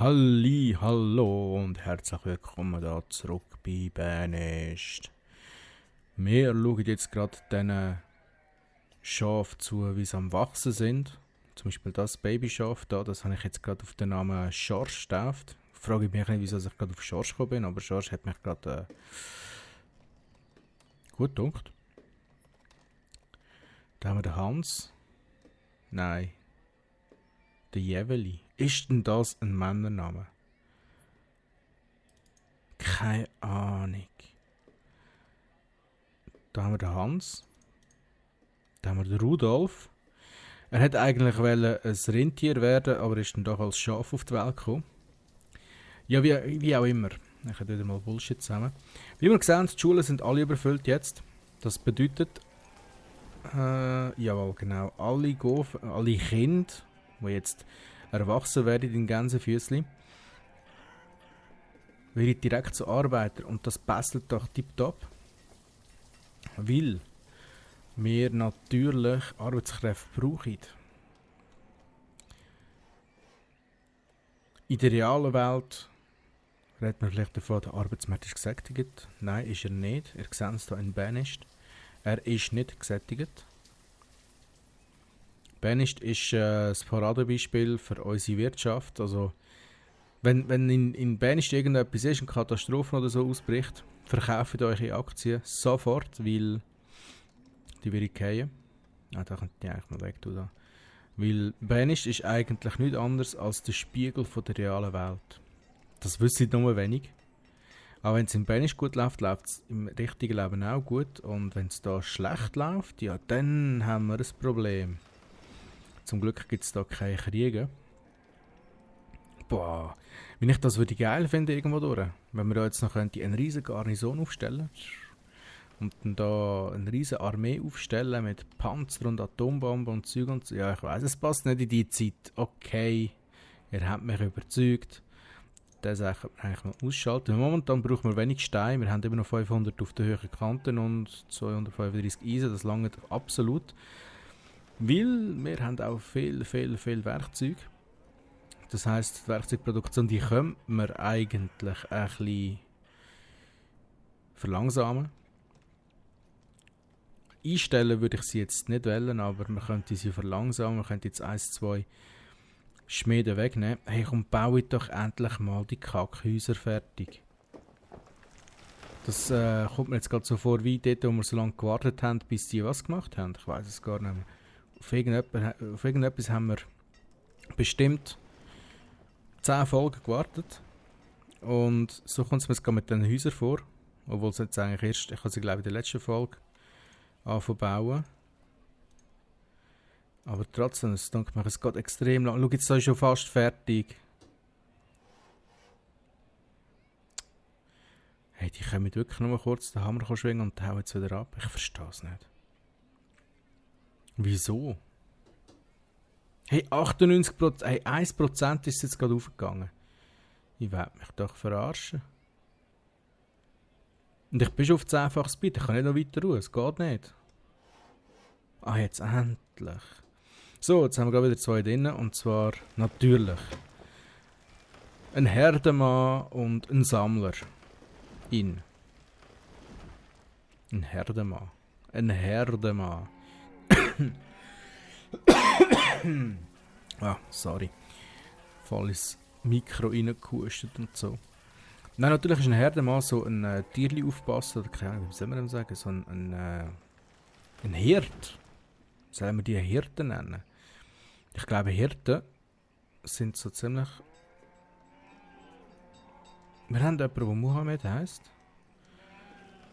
Halli, hallo und herzlich willkommen da zurück bei Banished. Wir schauen jetzt gerade diesen Schaf zu, wie sie am Wachsen sind. Zum Beispiel das Babyschaf da, das habe ich jetzt gerade auf den Namen Schorsch getauft. Frage ich mich nicht, wieso ich gerade auf Schorsch gekommen bin, aber Schorsch hat mich gerade gut gedacht. Da haben wir den Hans. Nein. Der Jeveli. Ist denn das ein Männername? Keine Ahnung. Da haben wir den Hans. Da haben wir den Rudolf. Er hätte eigentlich ein Rentier werden, aber ist dann doch als Schaf auf die Welt gekommen. Ja, wie auch immer. Ich habe wieder mal Bullshit zusammen. Wie wir sehen, die Schulen sind alle überfüllt jetzt. Das bedeutet, jawohl, genau, alle Kinder, die jetzt erwachsen werden in Gänsefüßli, werden direkt zu Arbeiter und das passt doch tipptopp. Weil wir natürlich Arbeitskräfte brauchen. In der realen Welt redet man vielleicht davon, der Arbeitsmarkt ist gesättigt. Nein, ist er nicht. Ihr seht es hier in Banished. Er ist nicht gesättigt. Banished ist das Paradebeispiel für unsere Wirtschaft. Also, wenn in Banished irgendetwas ist, eine Katastrophe oder so ausbricht, verkauft eure Aktien sofort, weil die würde fallen. Da könnt ihr eigentlich mal weg tun. Da. Weil Banished ist eigentlich nichts anderes als der Spiegel von der realen Welt. Das wissen nur wenig. Aber wenn es in Banished gut läuft, läuft es im richtigen Leben auch gut. Und wenn es da schlecht läuft, ja, dann haben wir ein Problem. Zum Glück gibt es da keine Kriege. Boah, wenn ich das würde geil finde irgendwo durch. Wenn wir da jetzt noch eine riesige Garnison aufstellen und dann da eine riesige Armee aufstellen mit Panzer und Atombomben und Zeug und so. Ja, ich weiss, es passt nicht in die Zeit. Okay, ihr habt mich überzeugt. Das sollten wir eigentlich mal ausschalten. Momentan brauchen wir wenig Stein. Wir haben immer noch 500 auf der höheren Kanten und 235 Eisen. Das langt absolut. Weil wir haben auch viel Werkzeug. Das heisst, die Werkzeugproduktion, die können wir eigentlich ein bisschen verlangsamen. Einstellen würde ich sie jetzt nicht wollen, aber man könnte sie verlangsamen. Man könnte jetzt 1, 2 Schmieden wegnehmen. Hey, komm, baue doch endlich mal die Kackhäuser fertig. Das kommt mir jetzt gerade so vor, wie dort, wo wir so lange gewartet haben, bis sie was gemacht haben. Ich weiß es gar nicht mehr. Auf irgendetwas haben wir bestimmt 10 Folgen gewartet. Und so kommt es mir jetzt mit den Häusern vor. Obwohl es jetzt eigentlich erst, ich habe sie glaube ich in der letzten Folge angefangen bauen. Aber trotzdem, es denkt mir, es geht extrem lang. Schau, jetzt ist schon fast fertig. Hey, die können wirklich nur kurz den Hammer schwingen und hauen jetzt wieder ab. Ich verstehe es nicht. Wieso? Hey, 98%, hey, 1% ist jetzt gerade aufgegangen. Ich werde mich doch verarschen. Und ich bin schon auf 10-faches Speed, ich kann nicht noch weiter ruhen, es geht nicht. Ah, jetzt endlich. So, jetzt haben wir gerade wieder 2 drin, und zwar natürlich ein Herdenmann und ein Sammler. Ein Herdenmann. Ein Herdenmann. Ah, sorry. Voll ins Mikro reingehustet und so. Nein, natürlich ist ein Herdenmann so ein Tierli aufpassen, oder keine Ahnung, wie soll man dem sagen? So ein Hirt. Sollen wir die Hirten nennen? Ich glaube, Hirten sind so ziemlich... Wir haben jemanden, der Mohammed heisst.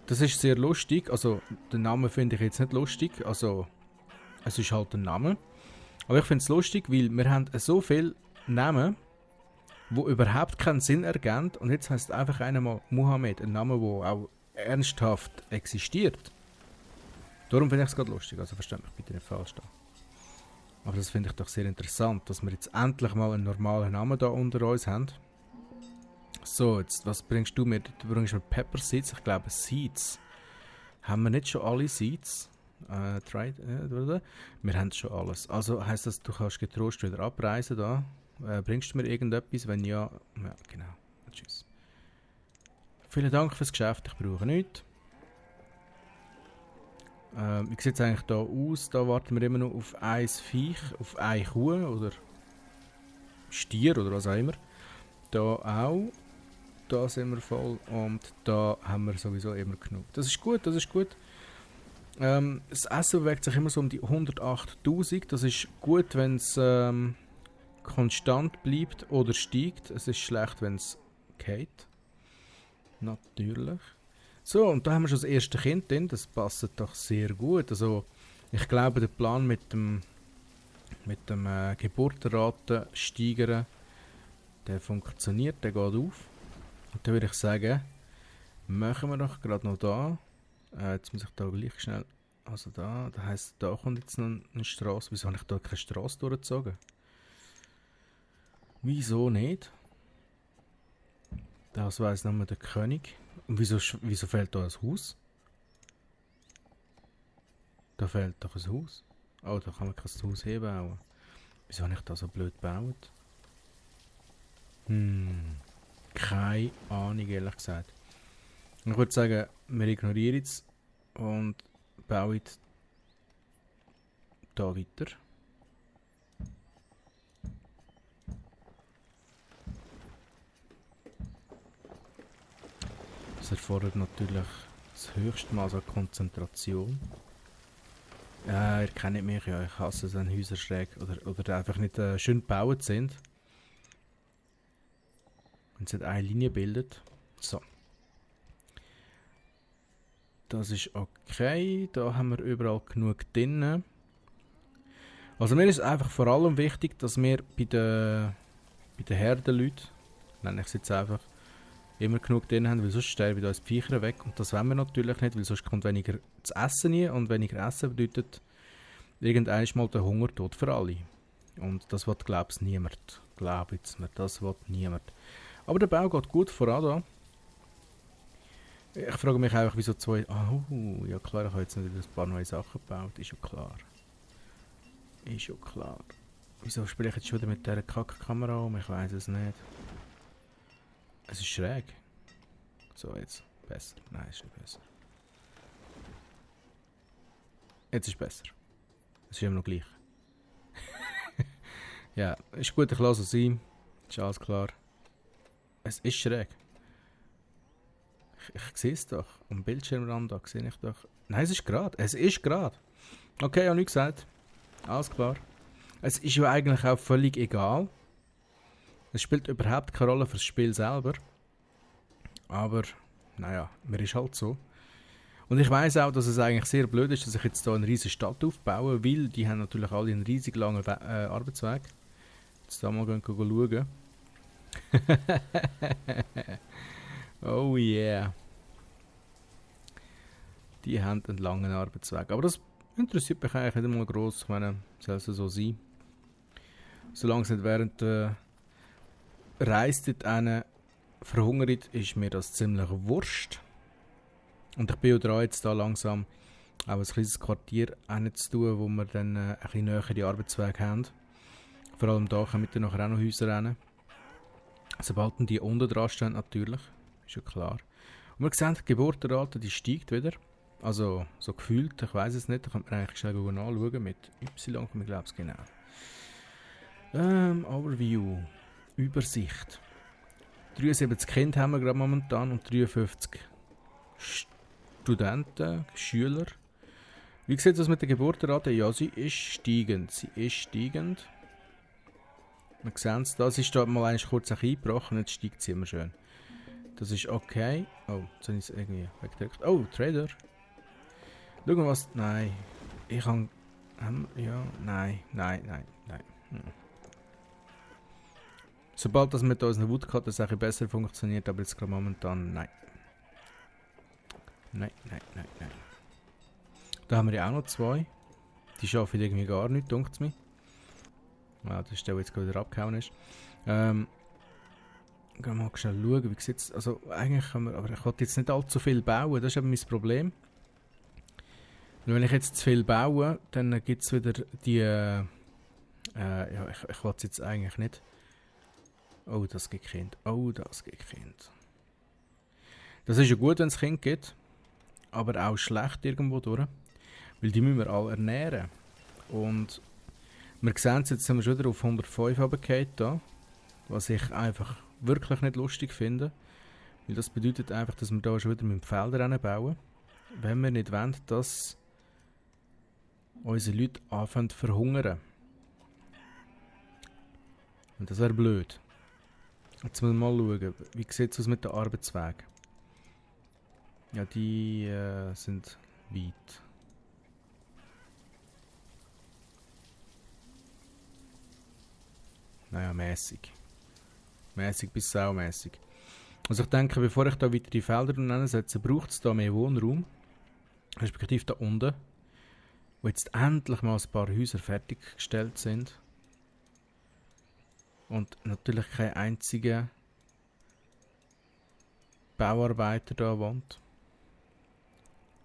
Das ist sehr lustig. Also, den Namen finde ich jetzt nicht lustig. Also, es ist halt ein Name. Aber ich finde es lustig, weil wir haben so viele Namen, die überhaupt keinen Sinn ergeben. Und jetzt heisst einfach einmal Mohammed, ein Name, der auch ernsthaft existiert. Darum finde ich es gerade lustig. Also, versteht mich bitte nicht falsch da. Aber das finde ich doch sehr interessant, dass wir jetzt endlich mal einen normalen Namen da unter uns haben. So, jetzt, was bringst du mir? Du bringst mir Pepper Seeds, ich glaube Seeds. Haben wir nicht schon alle Seeds? Wir haben schon alles. Also heisst das, du kannst getrost wieder abreisen da. Bringst du mir irgendetwas? Wenn ja, ja, genau. Tschüss. Vielen Dank fürs Geschäft, ich brauche nichts. Wie sieht es eigentlich da aus? Da warten wir immer noch auf ein Viech, auf eine Kuh oder Stier oder was auch immer. Da auch. Da sind wir voll und da haben wir sowieso immer genug. Das ist gut, das ist gut. Das Essen bewegt sich immer so um die 108'000. Das ist gut, wenn es konstant bleibt oder steigt. Es ist schlecht, wenn es geht. Natürlich. So, und da haben wir schon das erste Kind drin. Das passt doch sehr gut. Also, ich glaube, der Plan mit dem Geburtenrate steigern, der funktioniert, der geht auf. Und dann würde ich sagen, machen wir doch gerade noch da. Jetzt muss ich da gleich schnell. Also da heisst, da kommt jetzt noch eine Straße. Wieso habe ich da keine Straße durchgezogen? Wieso nicht? Das weiss nur der König. Und wieso fehlt da ein Haus? Da fehlt doch ein Haus. Oh, da kann man kein Haus herbauen. Wieso habe ich das so blöd gebaut? Keine Ahnung, ehrlich gesagt. Ich würde sagen, wir ignorieren es und bauen da weiter. Das erfordert natürlich das höchste Maß an Konzentration. Ihr kennt mich ja, ich hasse es, wenn Häuser schräg oder einfach nicht schön gebaut sind. Wenn es eine Linie bildet. So. Das ist okay, da haben wir überall genug drin. Also mir ist einfach vor allem wichtig, dass wir bei den Herdenleuten, nenne ich es jetzt einfach, immer genug drin haben, weil sonst sterben uns die Viecher weg. Und das wollen wir natürlich nicht, weil sonst kommt weniger zu essen rein. Und weniger Essen bedeutet irgendwann mal der Hungertod für alle. Und das will, glaube ich, niemand. Glaubt mir, das will niemand. Aber der Bau geht gut voran da. Ich frage mich einfach, wieso zwei... Oh, ja klar, ich habe jetzt nicht ein paar neue Sachen gebaut. Ist ja klar. Ist ja klar. Wieso spiele ich jetzt schon wieder mit dieser Kackkamera um? Ich weiß es nicht. Es ist schräg. So, jetzt besser. Nein, ist nicht besser. Jetzt ist besser. Es ist immer noch gleich. Ja, ist gut, ich lasse es sein. Ist alles klar. Es ist schräg. Ich sehe es doch. Am Bildschirmrand da sehe ich doch. Nein, es ist gerade. Es ist gerade. Okay, ich habe nichts gesagt. Alles klar. Es ist ja eigentlich auch völlig egal. Es spielt überhaupt keine Rolle fürs Spiel selber. Aber, naja, mir ist halt so. Und ich weiss auch, dass es eigentlich sehr blöd ist, dass ich jetzt hier eine riesige Stadt aufbaue, weil die haben natürlich alle einen riesig langen Arbeitsweg. Jetzt da mal schauen. Oh yeah. Die haben einen langen Arbeitsweg. Aber das interessiert mich eigentlich nicht einmal gross. Ich meine, soll es so sein. Solange es nicht während der Reise dort verhungert, ist mir das ziemlich wurscht. Und ich bin ja dran, jetzt da langsam auch ein kleines Quartier zu tun, wo wir dann ein bisschen näher die Arbeitswege haben. Vor allem da können wir dann nachher auch noch Häuser rennen. Sobald die unten dran stehen, natürlich. Ist ja klar. Und wir sehen, die Geburtenrate, die steigt wieder. Also, so gefühlt, ich weiss es nicht. Da könnte man eigentlich schnell anschauen mit Y, ich glaube es genau. Overview. Übersicht. 73 Kinder haben wir gerade momentan und 53 Studenten, Schüler. Wie sieht das mit der Geburtenrate? Ja, sie ist steigend. Sie ist steigend. Wir sehen es, das ist da mal kurz eingebrochen, jetzt steigt sie immer schön. Das ist okay. Oh, jetzt habe ich es irgendwie weggedrückt. Oh, Trader. Schauen wir was... Nein. Ich kann... ja, nein. Sobald das mit unseren Woodcutters ein bisschen besser funktioniert, aber jetzt gerade momentan nein. Nein. Da haben wir ja auch noch zwei. Die schaffen irgendwie gar nicht, denkt es mir. Ja, das ist der, der jetzt gerade wieder abgehauen ist. Gehen wir mal schnell schauen, wie sieht es. Also eigentlich können wir, aber ich wollte jetzt nicht allzu viel bauen, das ist eben mein Problem. Und wenn ich jetzt zu viel baue, dann gibt es wieder die... ja, ich wollte es jetzt eigentlich nicht Oh, das gibt Kind. Oh, das gibt Kind. Das ist ja gut, wenn es Kind gibt, aber auch schlecht irgendwo durch, weil die müssen wir alle ernähren. Und wir sehen es, jetzt sind wir schon wieder auf 105 runtergefallen da, was ich einfach wirklich nicht lustig finde, weil das bedeutet einfach, dass wir da schon wieder mit Felder bauen, wenn wir nicht wollen, dass unsere Leute anfangen zu verhungern. Und das wäre blöd. Jetzt müssen wir mal schauen, wie sieht es aus mit den Arbeitswegen? Ja, die sind weit. Naja, mäßig. Mäßig bis saumäßig. Also ich denke, bevor ich da weitere Felder setze, braucht es da mehr Wohnraum. Respektive da unten. Wo jetzt endlich mal ein paar Häuser fertiggestellt sind. Und natürlich kein einziger Bauarbeiter da wohnt.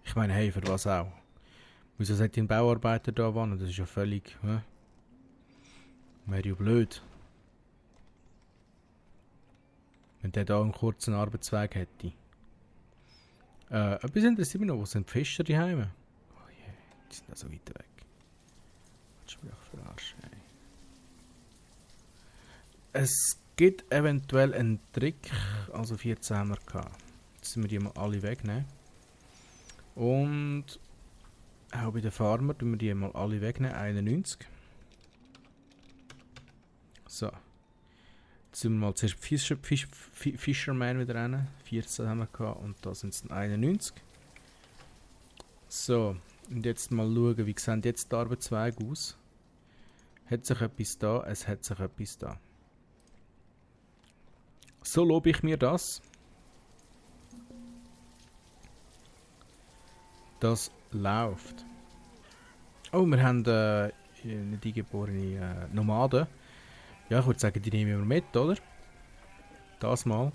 Ich meine, hey, für was auch? Wieso sollte ein Bauarbeiter da wohnen? Das ist ja völlig... Wäre ja blöd. Wenn der da einen kurzen Arbeitsweg hätte. Etwas interessiert mich noch, wo sind die Fischer die Heime? Oh je, die sind da so weit weg. Was ist mir doch für Arsch, ey. Es gibt eventuell einen Trick, also 14 haben wir gehabt. Jetzt müssen wir die mal alle wegnehmen. Und auch bei den Farmer tun wir die mal alle wegnehmen, 91. So. Jetzt sind wir mal zuerst Fisherman wieder rein. 14 haben wir gehabt und da sind es dann 91. So, und jetzt mal schauen, wie sehen jetzt die Arbeitswege aus. Hat sich etwas da? Es hat sich etwas da. So lobe ich mir das. Das läuft. Oh, wir haben nicht eingeborene Nomaden. Ja, ich würde sagen, die nehmen wir mit, oder? Das mal.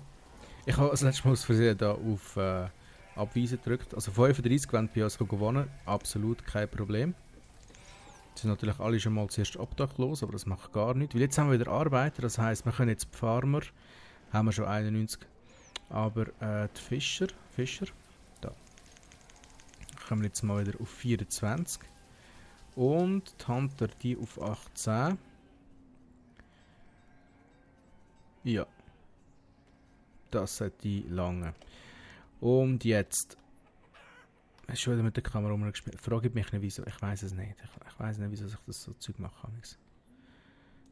Ich habe das letzte Mal aus Versehen da auf Abweisen gedrückt. Also 35 wollen bei uns gewonnen. Absolut kein Problem. Die sind natürlich alle schon mal zuerst obdachlos, aber das macht gar nichts. Weil jetzt haben wir wieder Arbeiter, das heisst, wir können jetzt die Farmer, haben wir schon 91. Aber die Fischer, da. Kommen wir jetzt mal wieder auf 24. Und die Hunter, die auf 18. Ja. Das sollte lange. Und jetzt. Hast du schon wieder mit der Kamera rumgespielt? Frage mich nicht wieso. Ich weiß es nicht. Ich weiß nicht, wieso ich das so Zeug mache.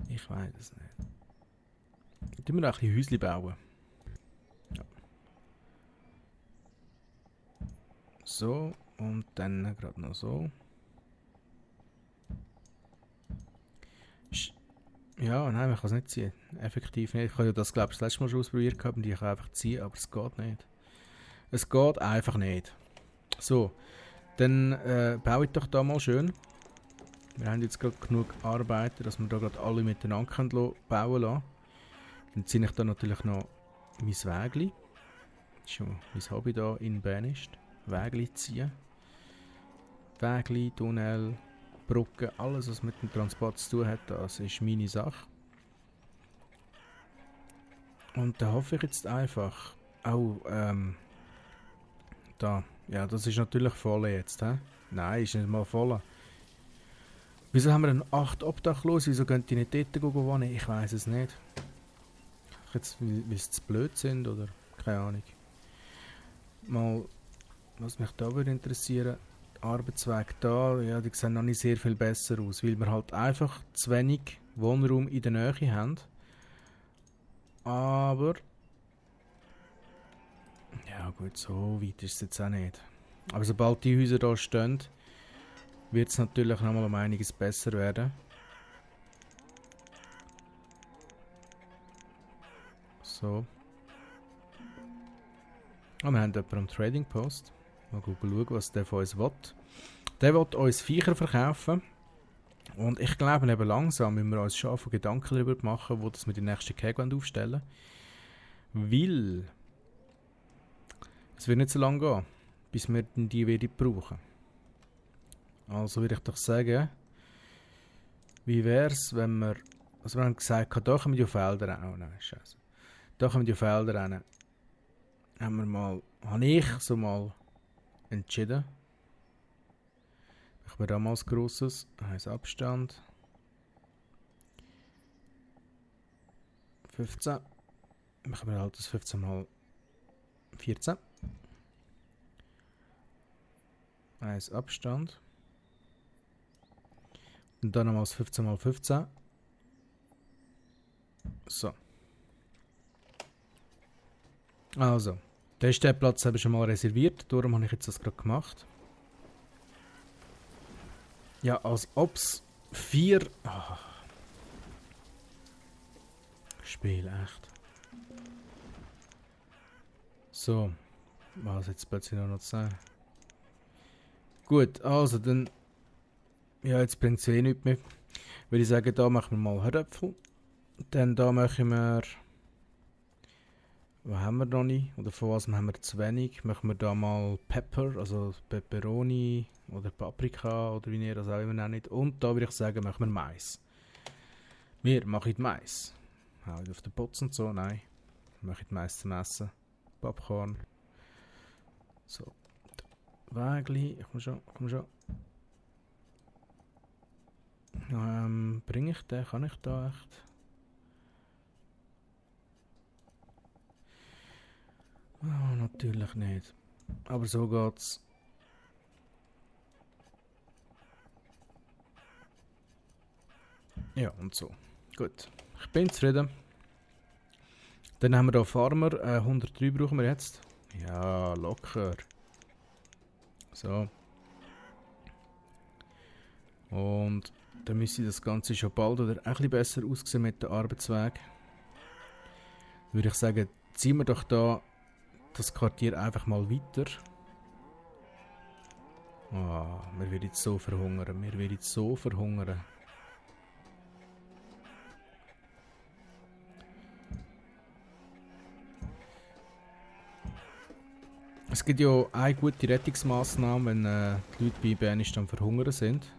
Ich weiß es nicht. Tun wir auch ein bisschen Häuschen bauen. Ja. So. Und dann gerade noch so. Ja, nein, man kann es nicht ziehen. Effektiv nicht. Ich habe ja das, glaube ich, das letzte Mal schon ausprobiert und ich kann einfach ziehen, aber es geht nicht. Es geht einfach nicht. So, dann baue ich doch da mal schön. Wir haben jetzt gerade genug Arbeiter, dass wir da gerade alle miteinander bauen lassen. Dann ziehe ich da natürlich noch mein Wägli. Das ist schon mein Hobby da in Bern ist. Wägli ziehen. Wägli, Tunnel, Brücken, alles was mit dem Transport zu tun hat, das ist meine Sache. Und da hoffe ich jetzt einfach, da, ja, das ist natürlich voll jetzt, hä? Nein, ist nicht mal voll. Wieso haben wir denn 8 Obdachlose? Wieso gehen die nicht dort wohnen? Ich weiß es nicht. Jetzt, weil sie zu blöd sind oder keine Ahnung. Mal, was mich da würde interessieren, Arbeitsweg da, ja, die sehen noch nicht sehr viel besser aus, weil wir halt einfach zu wenig Wohnraum in der Nähe haben. Aber ja gut, so weit ist es jetzt auch nicht. Aber sobald die Häuser da stehen, wird es natürlich nochmal um einiges besser werden. So. Wir haben jemanden am Trading Post. Mal schauen, was der von uns will. Der will uns Viecher verkaufen. Und ich glaube, eben langsam müssen wir uns schon von Gedanken darüber machen, wo das wir die nächste Käge aufstellen wollen. Weil es wird nicht so lange gehen, bis wir die wieder brauchen. Also würde ich doch sagen, wie wäre es, wenn wir Also wir haben gesagt, da kommen die Felder auch. Nein, scheiße. Da kommen die Felder rein. Habe ich so mal entschieden. Machen wir da mal ein grosses. 1 Abstand. 15. Machen wir halt das 15 mal 14. 1 Abstand. Und dann nochmal das 15 mal 15. So. Also, den Stellplatz habe ich schon mal reserviert, darum habe ich jetzt das gerade gemacht. Ja, als ob es 4... Oh. Spiel, echt. So. Was jetzt plötzlich noch zu sagen? Gut, also dann... Ja, jetzt bringt es eh nichts mehr. Würde ich sagen, da machen wir mal Herdöpfel. Dann da machen wir... Was haben wir noch nicht? Oder von was haben wir zu wenig? Machen wir da mal Pepper, also Pepperoni oder Paprika oder wie ihr das auch immer nennt. Und da würde ich sagen, machen wir Mais. Wir machen Mais. Hau ich auf den Putz und so? Nein. Wir machen Mais zum Essen. Popcorn. So. Wägli. Komm schon. Bringe ich den? Kann ich da echt? Oh, natürlich nicht. Aber so geht's. Ja, und so. Gut. Ich bin zufrieden. Dann haben wir hier Farmer. 103 brauchen wir jetzt. Ja, locker. So. Und dann müsste das Ganze schon bald oder ein bisschen besser aussehen mit dem Arbeitsweg. Würde ich sagen, ziehen wir doch da das Quartier einfach mal weiter. Oh, wir werden jetzt so verhungern. Es gibt ja eine gute Rettungsmaßnahme, wenn die Leute bei Bernisch am Verhungern sind.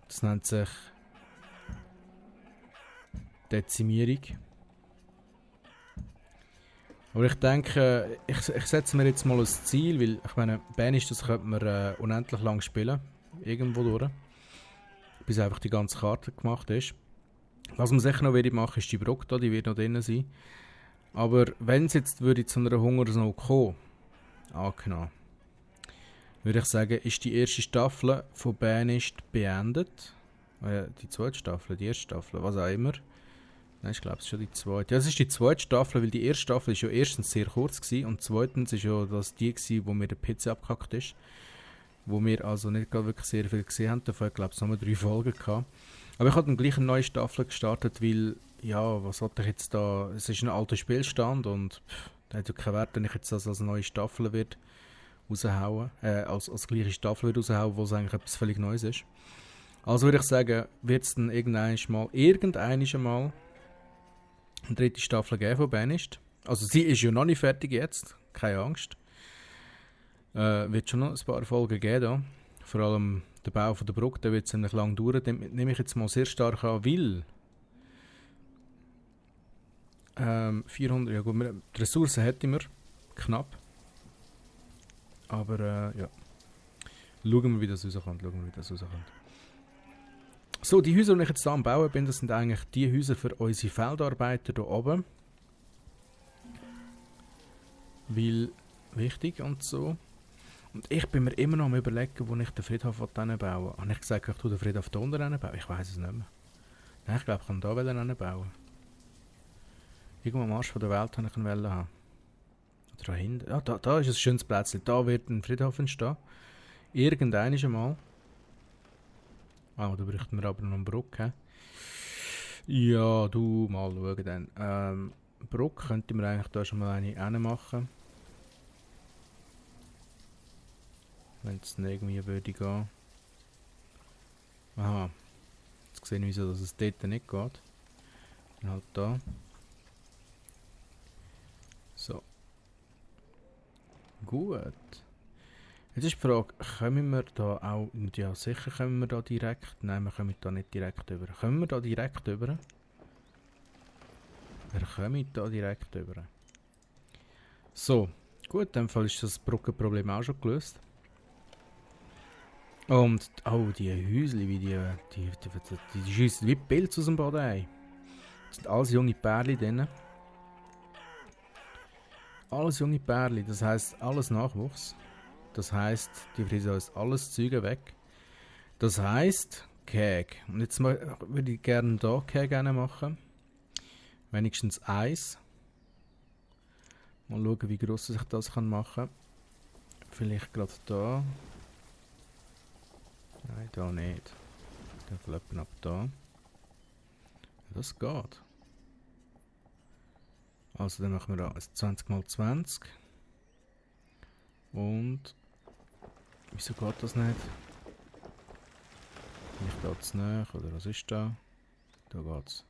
Das nennt sich Dezimierung. Aber ich denke, ich setze mir jetzt mal ein Ziel, weil ich meine, Bernisch, das könnte man unendlich lang spielen. Irgendwo durch. Bis einfach die ganze Karte gemacht ist. Was man sicher noch machen würde, ist die Brücke da, die wird noch drin sein. Aber wenn es jetzt würde zu einer Hungersnot kommen, angenommen, würde ich sagen, ist die erste Staffel von Bernisch beendet. Die zweite Staffel, die erste Staffel, was auch immer. Nein, ich glaube, es ist schon die zweite. Ja, es ist die zweite Staffel, weil die erste Staffel ist ja erstens sehr kurz gewesen und zweitens ist ja das die gewesen, wo mir der PC abgekackt ist. Wo wir also nicht gerade wirklich sehr viel gesehen haben. Davon glaube ich, nur 3 Folgen gehabt. Aber ich habe dann gleich eine neue Staffel gestartet, weil, ja, was sollte ich jetzt da... Es ist ein alter Spielstand und der hat ja keinen Wert, wenn ich jetzt das als neue Staffel wird raushauen, als gleiche Staffel wird raushauen, wo es eigentlich etwas völlig Neues ist. Also würde ich sagen, wird es dann irgendwann mal eine dritte Staffel geben von Banished. Also sie ist ja noch nicht fertig jetzt, keine Angst. Wird schon noch ein paar Folgen geben da. Vor allem der Bau von der Brücke, der wird ziemlich lang dauern. Den nehme ich jetzt mal sehr stark an, weil 400, ja gut, die Ressourcen hätten wir knapp. Aber ja, schauen wir, wie das rauskommt. So, die Häuser, die ich jetzt hier am Bauen bin, das sind eigentlich die Häuser für unsere Feldarbeiter hier oben. Weil, wichtig und so. Und ich bin mir immer noch am überlegen, wo ich den Friedhof bauen will. Habe ich gesagt, ich tue den Friedhof hier unten bauen? Ich weiß es nicht mehr. Nein, ich glaube, ich kann hier bauen. Irgendwo am Arsch von der Welt habe ich ihn haben. Oder da hinten. Ja, da ist ein schönes Plätzchen. Da wird ein Friedhof entstehen. Irgendein einmal. Ah, da bräuchten wir aber noch eine Brücke. Ja, du mal schauen dann. Brücke könnte man eigentlich da schon mal eine machen. Wenn es dann irgendwie würde gehen. Aha. Jetzt sehen wir so, dass es dort nicht geht. Dann halt da. So. Gut. Jetzt ist die Frage, kommen wir da auch, ja sicher kommen wir da direkt, nein wir kommen da nicht direkt über. Kommen wir da direkt über? Wir kommen da direkt über. So, gut, in dem Fall ist das Brückenproblem auch schon gelöst. Und, oh, die Häusli, wie die schiessen wie Pilze aus dem Boden. Ey. Das sind alles junge Pärchen drin. Alles junge Pärchen, das heisst alles Nachwuchs. Das heisst, die friesen uns alles Zeuge weg. Das heisst, Keg. Und jetzt würde ich gerne hier Keg machen. Wenigstens eins. Mal schauen, wie gross ich das machen kann. Vielleicht gerade da. Nein, da nicht. Dann flippen ab da. Das geht. Also dann machen wir da 20×20. Und wieso geht das nicht? Vielleicht da zu nahe, oder was ist da? Da geht's.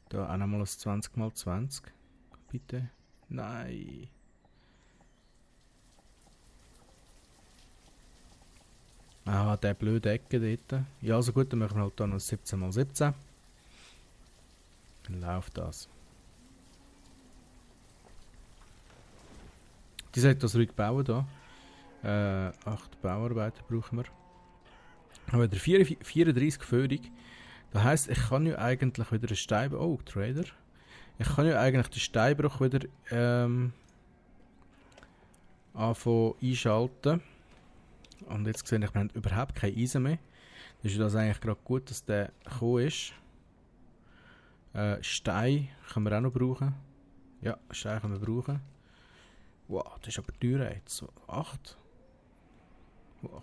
Da auch nochmal ein 20×20. Bitte. Nein. Ah, der blöde Ecke dort. Ja, also gut, dann machen wir halt da noch 17×17. Dann läuft das. Die sollte das ruhig bauen hier. 8 Bauarbeiter brauchen wir. Aber der 34 Führung. Das heisst, ich kann ja eigentlich wieder einen Steinbruch... Oh, Trader. Ich kann ja eigentlich den Steinbruch wieder anfangen einschalten. Und jetzt sehe ich, wir haben überhaupt kein Eisen mehr. Das ist das eigentlich gerade gut, dass der gekommen ist. Stein können wir auch noch brauchen. Ja, Stein können wir brauchen. Wow, das ist aber teuer jetzt. So 8. Wow.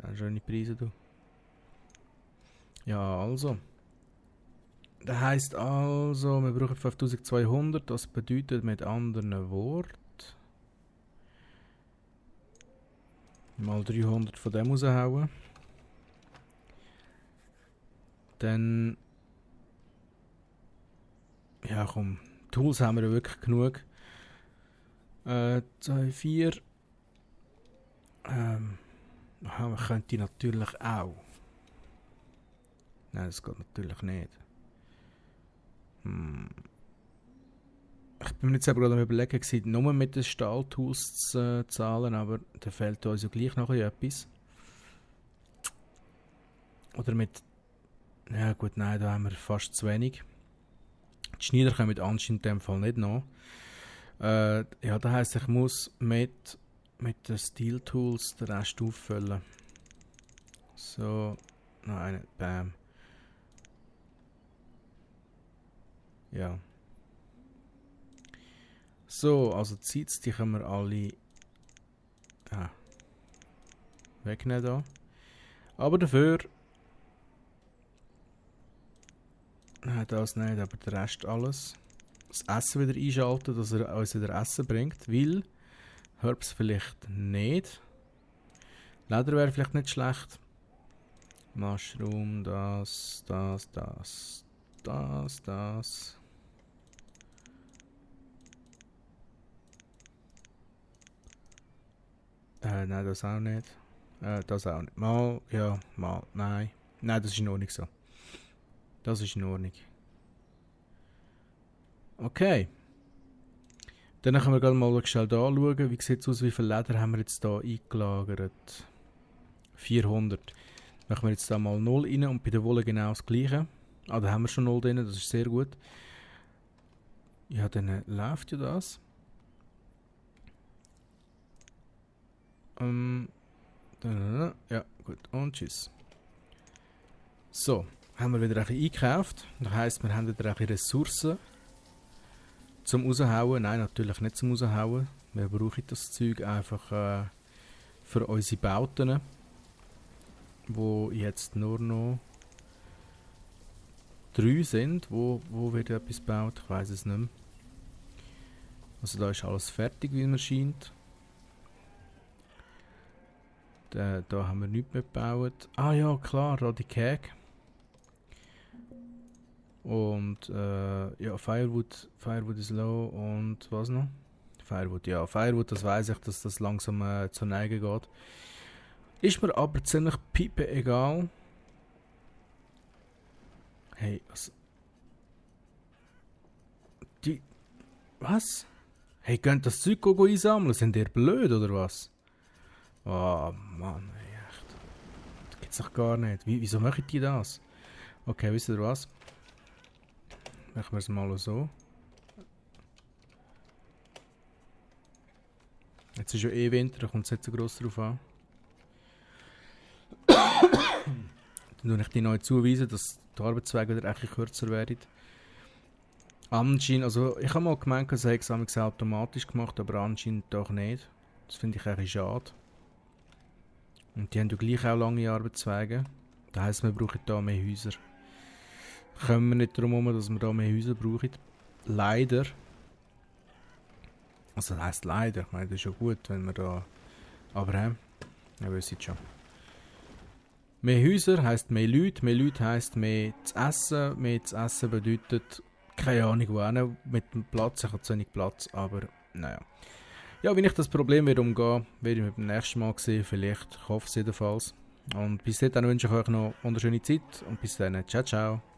Ja, schöne Preise, du. Ja, also. Das heisst also, wir brauchen 5200. Das bedeutet mit anderen Worten mal 300 von dem raushauen. Dann... Ja komm, Tools haben wir ja wirklich genug. 2, 4. Man könnte natürlich auch. Nein, das geht natürlich nicht. Ich bin mir jetzt aber gerade am Überlegen gewesen, nur mit den Stahltools zu zahlen, aber da fehlt uns ja gleich noch etwas. Oder mit... Ja gut, nein, da haben wir fast zu wenig. Die Schneider kommen anscheinend in dem Fall nicht noch. Ja, das heisst, ich muss mit den Steel Tools den Rest auffüllen. So, nein, bam. Ja. So, also die Seeds, die können wir alle wegnehmen da. Aber dafür... Nein, das nicht, aber der Rest alles. Das Essen wieder einschalten, dass er uns wieder Essen bringt, weil Herbs vielleicht nicht. Leder wäre vielleicht nicht schlecht. Mushroom, das. Nein, das auch nicht. Das auch nicht. Mal, ja, mal, nein. Nein, das ist in Ordnung so. Das ist in Ordnung. Okay. Dann können wir gerade mal schnell da schauen. Wie sieht es aus? Wie viel Leder haben wir jetzt hier eingelagert? 400. Machen wir jetzt da mal 0 rein und bei der Wolle genau das gleiche. Ah, da haben wir schon 0 drin, das ist sehr gut. Ja, dann läuft ja das. Ja, gut. Und tschüss. So, haben wir wieder ein bisschen eingekauft. Das heisst, wir haben wieder ein bisschen Ressourcen zum raushauen. Nein, natürlich nicht zum raushauen. Wir brauchen das Zeug einfach für unsere Bauten, wo jetzt nur noch 3 sind. Wo wird etwas gebaut? Ich weiß es nicht mehr. Also da ist alles fertig, wie mir scheint. Da haben wir nichts mehr gebaut. Ah ja, klar, da die Keg. Und ja, Firewood ist low und was noch? Firewood, ja. Firewood, das weiss ich, dass das langsam zur Neige geht. Ist mir aber ziemlich pipe egal. Hey, was? Die... Was? Hey, könnt das Zeug einsammeln? Sind ihr blöd, oder was? Oh, Mann, ey, echt. Das gibt's doch gar nicht. Wieso machen die das? Okay, wisst ihr was? Machen wir es mal so. Jetzt ist ja eh Winter, da kommt es nicht so gross drauf an. Dann tue ich die neu zuweisen, dass die Arbeitswege wieder etwas kürzer werden. Anscheinend, also ich habe mal gemeint, dass es automatisch gemacht, aber anscheinend doch nicht. Das finde ich eigentlich schade. Und die haben ja gleich auch lange Arbeitswege. Das heisst, wir brauchen hier mehr Häuser. Kommen wir nicht darum herum, dass wir hier mehr Häuser brauchen. Leider. Also das heisst leider, ich meine, das ist ja gut, wenn wir da... Aber ihr wisst schon. Mehr Häuser heisst mehr Leute heisst mehr zu essen. Mehr zu essen bedeutet, keine Ahnung wo auch mit dem Platz, ich habe zu wenig Platz, aber naja. Ja, wenn ich das Problem wieder umgehe, werde ich beim nächsten Mal sehen, vielleicht, ich hoffe es jedenfalls. Und bis dahin wünsche ich euch noch eine wunderschöne Zeit und bis dann, ciao ciao.